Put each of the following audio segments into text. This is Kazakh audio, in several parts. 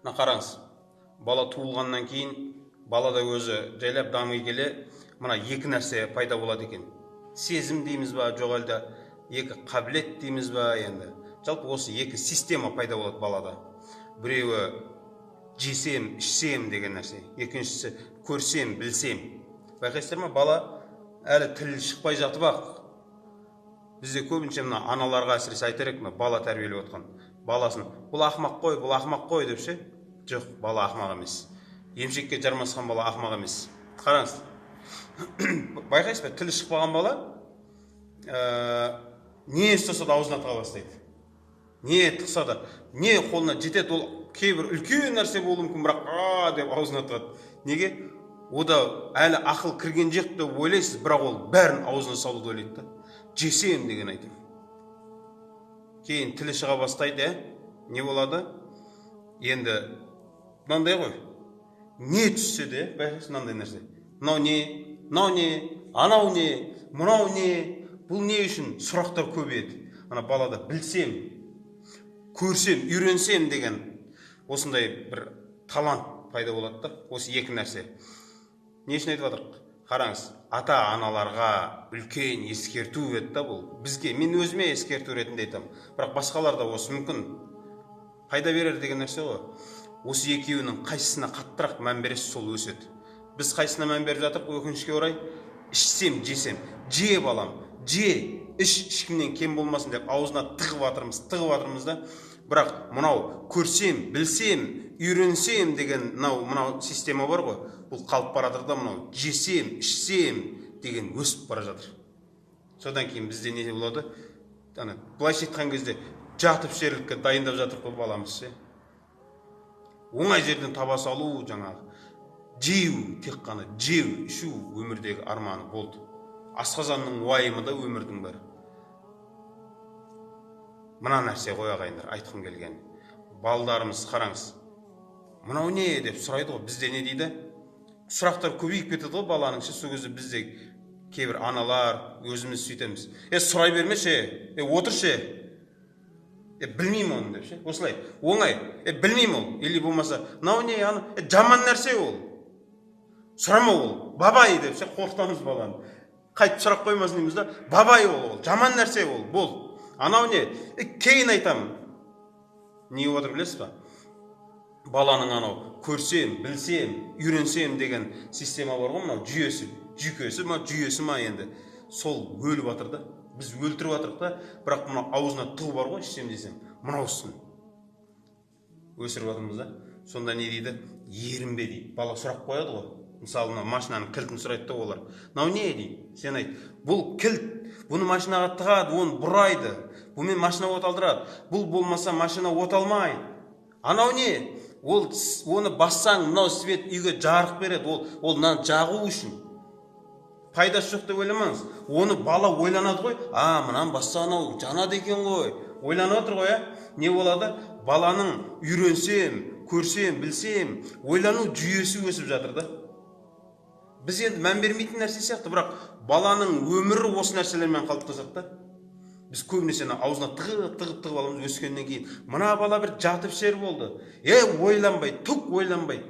Мына қараңыз, бала туылғаннан кейін балада өзі жайлап дами келе мына екі нәрсе пайда болады екен. Сезім дейміз ба, жоқ әлде екі қабілет дейміз ба, енді жалпы осы екі система пайда болады балада. Біреуі жесем, ішсем деген нәрсе, екіншісі көрсем, білсем. Байқайсыздар ма, бала әлі тілі шықпай жатып ақ бізде көбінше мына аналарға әсіресе айтар едік, мына бала тәрбиелеп отқан баласын бұл ақымақ қой, бұл ақымақ қой деп ше. Жоқ, бала ақымақ емес, емшекке жармасқан бала ақымақ емес. Қараңыз, байқайсыз ба, тілі шықпаған бала не ұстаса да аузына тыға бастайды, не тықса да, не қолына жетеді, ол кейбір үлкен нәрсе болуы мүмкін, бірақ а деп аузына тығады. Неге? Ода әлі ақыл кірген жоқ деп ойлайсыз, бірақ ол бәрін аузына салуды ойлайды да, жесем деген әйтеуір. Кейін тілі шыға бастайды, ә? Не болады? Енді мынандай ғой, не түссе де, байқайсыз, мынандай нәрсе: мынау не, мынау не, анау не, мынау не, бұл не үшін, сұрақтар көбейеді. Ана балада білсем, көрсем, үйренсем деген осындай бір талант пайда болады да. Осы екі нәрсе не үшін айтып жатырмық? Қараңыз, ата аналарға үлкен ескерту еді да бұл бізге, мен өзіме ескерту ретінде айтамын, бірақ басқалар да осы мүмкін пайда берер деген нәрсе ғой. Осы екеуінің қайсысына қаттырақ мән бересіз, сол өседі. Біз қайсысына мән беріп жатырмық? Өкінішке орай, ішсем, жесем, же, балам, же, іш, ешкімнен кем болмасын деп аузына тығып жатырмыз, тығып жатырмыз да. Бірақ мынау көрсем, білсем, үйренсем деген мынау система бар ғой, бұл қалып бара жатыр да, мынау жесем, ішсем деген өсіп бара жатыр. Содан кейін бізде не болады? Ана былайша айтқан кезде жатып ішерлікке дайындап жатыр ғой баламыз ше. Оңай жерден таба салу, жаңағы жеу, тек қана жеу, ішу өмірдегі арманы болды. Асқазанның уайымы да өмірдің бәрі. Мына нәрсе ғой, ағайындар, айтқым келген. Балдарымыз, қараңыз, мынау не деп сұрайды ғой. Бізде не дейді? Сұрақтар көбейіп кетеді ғой баланың ше. Сол кезде бізде кейбір аналар өзіміз сөйтеміз: е, сұрай бермеші, е, отыршы, е, білмеймін оны деп ше. Осылай оңай, е, білмеймін ол, или болмаса мынау не, ана, е, жаман нәрсе ол, сұрама ол, бабай деп ше. Қорқытамыз баланы, қайтып сұрақ қоймасын дейміз да. Бабай ол, ол жаман нәрсе ол, бол. Анау не, е, кейін айтамын. Не болып жатыр, білесіз ба? Баланың анау көрсем, білсем, үйренсем деген система бар ғой, мынау жүйесі, жүйкесі ма, жүйесі ма енді, сол өліп жатыр да. Біз өлтіріп жатырмық та. Бірақ мынау аузына тығу бар ғой, ішсем, жесем, мынаусын өсіріп жатырмыз да. Сонда не дейді? Ерінбе дейді. Бала сұрақ қояды ғой, мысалы, мынау машинаның кілтін сұрайды да олар. Мынау не дейді? Сен айт: бұл кілт, бұны машинаға тығады, оны бұрайды, бұнымен машина от алдырады, бұл болмаса машина от алмайды. Анау не? Ол оны бассаң, мынау свет үйге жарық береді, ол мынаны жағу үшін. Пайдасы жоқ деп ойламаңыз. Оны бала ойланады ғой: а, мынаны басса, анау жанады екен ғой, ойланып отыр ғой. Иә, не болады? Баланың үйренсем, көрсем, білсем, ойлану жүйесі өсіп жатыр да. Біз енді мән бермейтін нәрсе сияқты, бірақ баланың өмірі осы нәрселермен қалыптасады да. Біз көбінесе ана аузына тығып, тығып, тығып аламыз. Өскеннен кейін мына бала бір жатып ішер болды, е, ойланбайды, түк ойланбайды.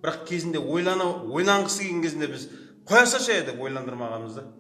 Бірақ кезінде ойланғысы келген кезінде біз қоя салшы деп ойландырмағанбыз да.